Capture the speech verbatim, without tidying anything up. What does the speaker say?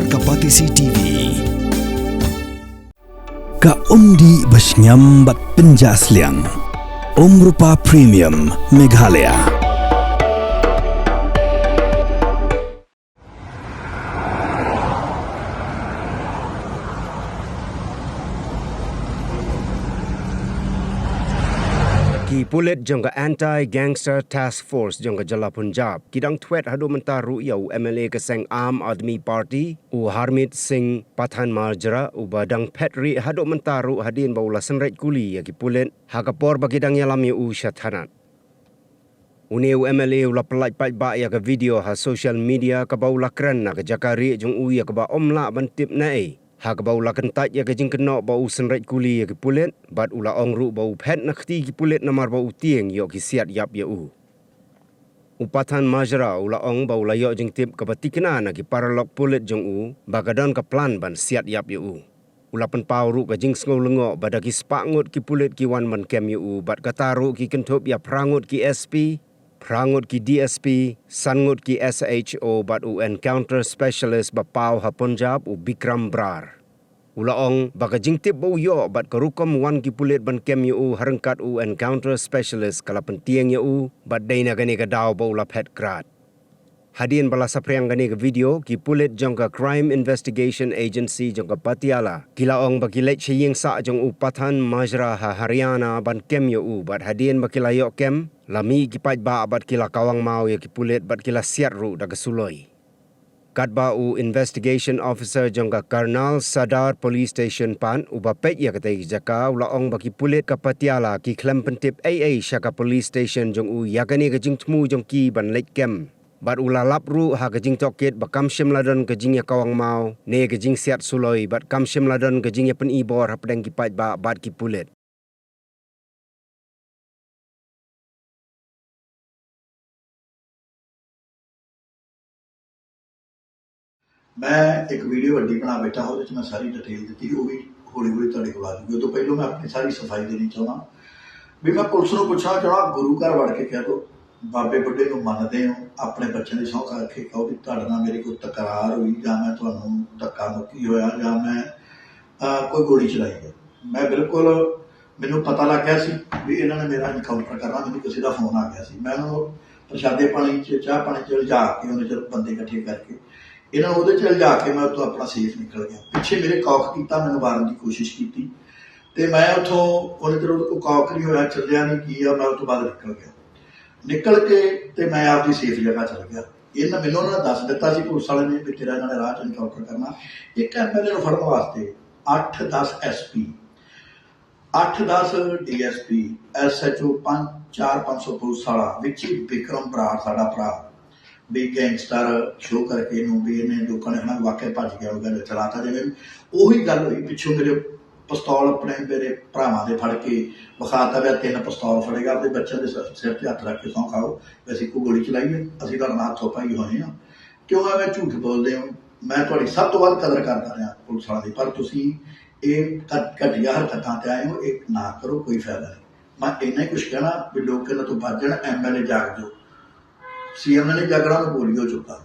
Ka Batesi T V. Ka umdih ba shngiam bad pynjah sliang. Umrupa Premium Meghalaya. Ki pulit jong ka Anti Gangster Task Force jong ka jylla Punjab ki dang thwet haduh mynta ruh ïa u M L A ka seng Aam Aadmi Party, u Harmeet Singh Pathanmajra, uba dang phet rieh haduh mynta ruh hadien ba u la synreit kuli ïa ki pulit ha ka por ba ki dang ïalam ïa u sha thanat. Une u M L A u la pyllait paidbah ïa ka video ha social media kaba u la kren na ka jaka rieh jong u ïa kaba ym lah ban tip naei, ha kaba u la kyntait ïa ka jingkynnoh ba u synreit kuli ïa ki pulit, bad u la ong ruh ba u phet na kti ki pulit namar ba u tieng ïoh ki siat ïap ïa u. U Pathanmajra u la ong ba u la ïoh jingtip kaba tikna na ki paralok pulit jong u ba ka don ka plan ban siat ïap ïa u. U la pynpaw ruh ka jingsngew lyngngoh ba da ki spah ngut ki pulit ki wan ban kem ïa u, bad kata ruh ki kynthup ïa phra ngut ki S P, phra ngut ki D S P, san ngut ki S H O bad u encounter specialist ba paw ha Punjab, u Bikram Brar. U la ong ba ka jingtip ba u ïoh bad ka rukom wan ki pulit ban kem ïa u ha ryngkat u encounter specialist ka la pyntieng ïa u, bad dei na kane ka daw ba u la phet krad. Hadien ba la saphriang kane ka video, ki pulit jong ka Crime Investigation Agency jong ka Patiala ki la ong ba ki leit sha ïing sah jong u Pathanmajra ha Haryana ban kem ïa u, bad hadien ba ki la ïoh kem, la mih ki paidbah bad ki la kawang maw ïa ki pulit bad ki la siat ruh da ka suloi. Katba u investigation officer jong ka Karnal Sadar Police Station pat, uba peit ïa katei ka jaka, u la ong ba ki pulit ka Patiala ki khlem pyntip ei ei sha ka police station jong u ïa kane ka jingthmu jong ki ban leit kem. Bad u la lap ruh ha ka jingtohkit ba kam shym la don ka jingïakawang maw ne ka jingsiat suloi, bad kam shym la don ka jingïapynibor hapdeng ki paidbah bad ki pulit. ਮੈਂ ਇੱਕ ਵੀਡੀਓ ਅੱਡੀ ਬਣਾ ਬੈਠਾ, ਉਹਦੇ ਚ ਮੈਂ ਸਾਰੀ ਡਿਟੇਲ ਦਿੱਤੀ, ਉਹ ਵੀ ਹੌਲੀ ਹੌਲੀ ਤੁਹਾਡੇ ਕੋਲ ਆ ਜੂਗੀ। ਉਹ ਤੋਂ ਪਹਿਲਾਂ ਮੈਂ ਆਪਣੀ ਸਾਰੀ ਸਫਾਈ ਦੇਣੀ ਚਾਹੁੰਦਾ ਵੀ ਮੈਂ ਪੁਲਿਸ ਨੂੰ ਪੁੱਛਣਾ ਚਾਹਣਾ, ਗੁਰੂ ਘਰ ਵੜ ਕੇ ਕਹਿ ਦੋ, ਬਾਬੇ ਬੁੱਢੇ ਨੂੰ ਮੰਨਦੇ ਹੋ, ਆਪਣੇ ਬੱਚਿਆਂ ਦੀ ਸਹੁੰ ਖਾ ਕੇ ਕਹੋ ਵੀ ਤੁਹਾਡੇ ਨਾਲ ਮੇਰੀ ਕੋਈ ਤਕਰਾਰ ਹੋਈ ਜਾਂ ਮੈਂ ਤੁਹਾਨੂੰ ਧੱਕਾ ਮੁੱਕੀ ਹੋਇਆ ਜਾਂ ਮੈਂ ਅਹ, ਕੋਈ ਗੋਲੀ ਚਲਾਈ ਹੈ। ਮੈਂ ਬਿਲਕੁਲ, ਮੈਨੂੰ ਪਤਾ ਲੱਗ ਗਿਆ ਸੀ ਵੀ ਇਹਨਾਂ ਨੇ ਮੇਰਾ ਐਨਕਾਊਂਟਰ ਕਰਨਾ। ਮੈਨੂੰ ਕਿਸੇ ਦਾ ਫੋਨ ਆ ਗਿਆ ਸੀ, ਮੈਂ ਉਹਨਾਂ ਨੂੰ ਪ੍ਰਸ਼ਾਦੇ ਪਾਣੀ ਚ, ਚਾਹ ਪਾਣੀ ਚ ਲਿਜਾ ਕੇ, ਉਹਨੇ ਚਿਰ ਬੰਦੇ ਇਕੱਠੇ ਕਰਕੇ, ਇਹਨਾਂ ਨੂੰ ਉਹਦੇ ਚ ਲਿਜਾ ਕੇ ਮੈਂ ਉੱਥੋਂ ਆਪਣਾ ਸੇਫ ਨਿਕਲ ਗਿਆ। ਪਿੱਛੇ ਮੇਰੇ ਕੌਕ ਕੀਤਾ, ਮੈਨੂੰ ਮਾਰਨ ਦੀ ਕੋਸ਼ਿਸ਼ ਕੀਤੀ ਤੇ ਮੈਂ ਉੱਥੋਂ, ਉਹਨੇ ਚਿਰ ਉਹ ਕੌਕ ਨਹੀਂ ਹੋਇਆ, ਚੱਲਿਆ ਨਹੀਂ ਕੀ ਆ, ਮੈਂ ਉਸ ਤੋਂ ਬਾਅਦ ਨਿਕਲ ਗਿਆ। ਨਿਕਲ ਕੇ ਤੇ ਮੈਂ ਆਪਦੀ ਸੇਫ ਜਗ੍ਹਾ ਚਲ ਗਿਆ। ਇਹਨਾਂ ਮੈਨੂੰ ਉਹਨਾਂ ਨੇ ਦੱਸ ਦਿੱਤਾ ਸੀ, ਪੁਲਿਸ ਵਾਲੇ ਨੇ, ਵੀ ਤੇਰਾ ਇਹਨਾਂ ਨੇ ਰਾਹ ਚ ਐਨਕਾਊਂਟਰ ਕਰਨਾ। ਇੱਕ ਐਮਐਲਏ ਨੂੰ ਫੜਨ ਵਾਸਤੇ ਅੱਠ ਦਸ ਐਸਪੀ, ਅੱਠ ਦਸ ਡੀਐਸਪੀ, ਐਸਐਚਓ, ਪੰਜ, ਚਾਰ ਪੰਜ ਸੌ ਪੁਲਿਸ ਵਾਲਾ, ਵਿੱਚ ਹੀ ਬਿਕਰਮ ਬਰਾੜ, ਸਾਡਾ ਭਰਾ, ਵੀ ਗੈਂਗਸਟਰ ਸ਼ੋਅ ਕਰਕੇ ਇਹਨੂੰ, ਵੀ ਇਹਨੇ ਲੋਕਾਂ ਨੇ ਹਨਾ ਵਾਕਿਆ ਭੱਜ ਗਿਆ ਹੋਗਾ, ਚਲਾਤਾ। ਜਿਵੇਂ ਉਹੀ ਗੱਲ ਹੋਈ, ਪਿੱਛੋਂ ਮੇਰੇ ਪਿਸਤੌਲ ਆਪਣੇ ਮੇਰੇ ਭਰਾਵਾਂ ਦੇ ਫੜ ਕੇ ਵਿਖਾਤਾ, ਵੀ ਆਹ ਤਿੰਨ ਪਿਸਤੌਲ ਫੜੇਗਾ, ਆਪਣੇ ਬੱਚਿਆਂ ਦੇ ਸ-, ਸਿਰ ਤੇ ਹੱਥ ਰੱਖ ਕੇ ਸਹੁੰ ਖਾਓ, ਵੀ ਅਸੀਂ ਕੋਈ ਗੋਲੀ ਚਲਾਈ ਹੈ, ਅਸੀਂ ਤੁਹਾਡੇ ਨਾਲ ਹੱਥੋਂ ਪਾਈ ਹੋਏ ਹਾਂ, ਕਿਉਂ ਐਵੇਂ ਝੂਠ ਬੋਲਦੇ ਹੋ? ਮੈਂ ਤੁਹਾਡੀ ਸਭ ਤੋਂ ਵੱਧ ਕਦਰ ਕਰਦਾ ਰਿਹਾ ਪੁਲਿਸ ਵਾਲਿਆਂ ਦੀ, ਪਰ ਤੁਸੀਂ ਇਹ ਘ-, ਘਟੀਆ ਹਰਕਤਾਂ ਤੇ ਆਏ ਹੋ, ਇਹ ਨਾ ਕਰੋ, ਕੋਈ ਫਾਇਦਾ ਨਹੀਂ। ਮੈਂ ਇੰਨਾ ਹੀ ਕੁਛ ਕਹਿਣਾ ਵੀ ਲੋਕ ਇਹਨਾਂ ਤੋਂ ਬਚ ਜਾਣ, ਐਮਐਲਏ ਜਾਗ ਜਾਓ, ਸੀਐਮ ਨੇ ਨਹੀਂ ਜਾਗਣਾ, ਉਹਨੂੰ ਗੋਲੀ ਹੋ ਚੁੱਕਾ।